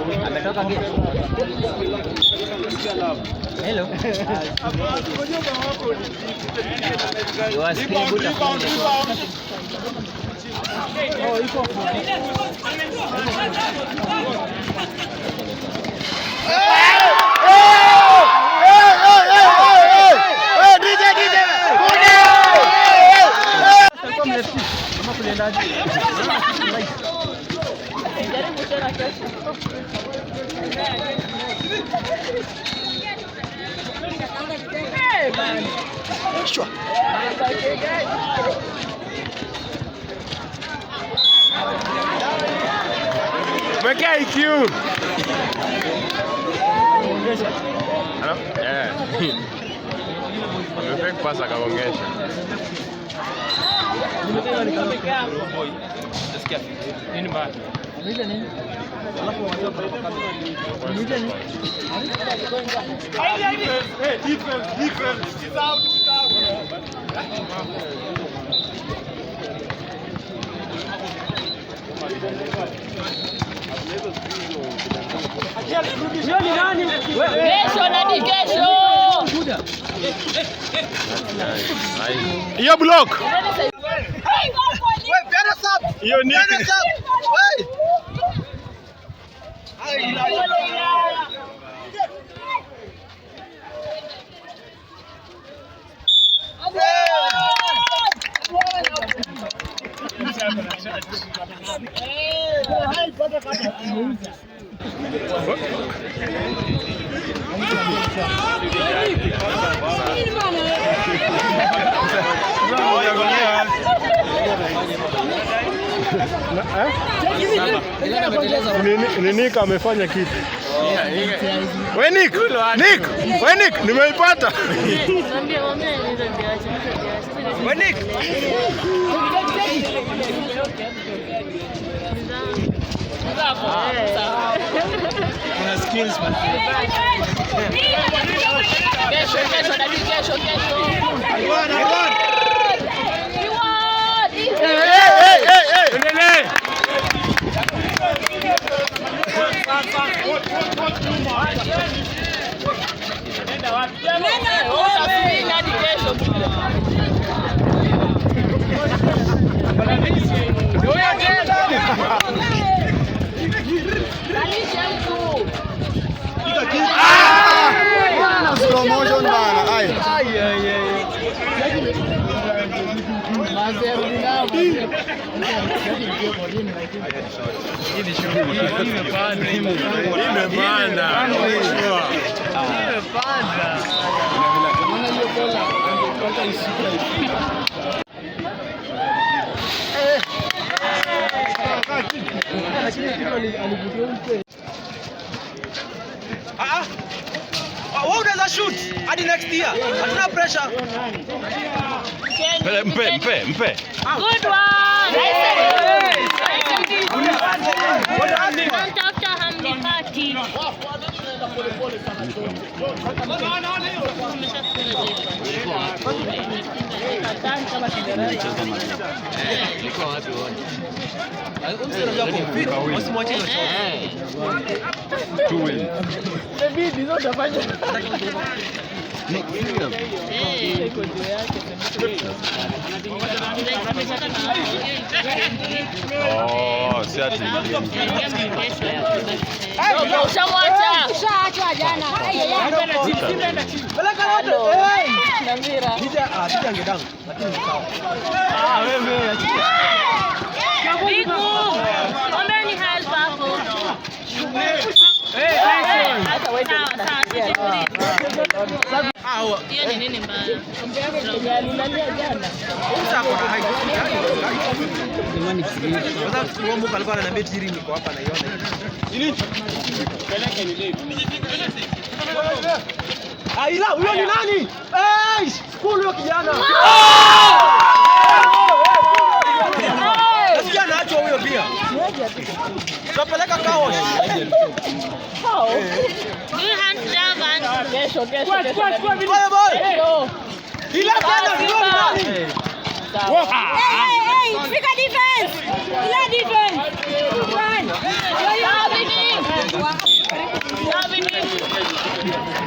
Ametoka game. Hello. You are still good at Oh, iko. Jaribu tena kesho. Hey, man. Sure. Mwekea IQ. Hello? Yeah. Amefake pass akagongesha. Nini mbaya? Defense, defense. It's out, it's out. Hiyo ni nani? Kesho nani kesho? Hiyo block. Hiyo ni Nick amefanya kitu. We Nick, Nick, we Nick, nimeipata. We Nick. Kuna skills man. Kesho, kesho, nani kesho, kesho. Iwan, Iwan. Iwan. Hey, hey, hey, hey. Endelee. Utasubiri hadi kesho. Alisha mtu. Slow motion bana. Ai. Ai ai ai. Imepanda. Ah ah. Wewe unaweza shoot hadi next year. Hatuna pressure. Mpe, mpe, mpe. Good one. Namtafuta hamnipati. Usimwachie hiyo shot. Two win. Oh, si ati. Ushamwacha. Ushaachwa jana. Peleka yote. Hey. Tija, ah, Tija angedang, lakini ni sawa. Ah, wewe achia. Big move. Ombeni help hapo. Sawa, sawa, tujifunze. Ah, Hiyo ni nini mbaya? Umsa ako na height. Sasa Ngombo alikuwa ananiambia tiri niko hapa naiona hivi. Ah, ila huyo ni nani? Eh, school huyo kijana. Nasikia anaachwa huyo pia. Tutapeleka car wash. Do you hand servant? Boy, boy. Ila tena huyo ni nani? Hey, hey, fika defense. Ila defense. Run. Sawa, Bini. Thank you.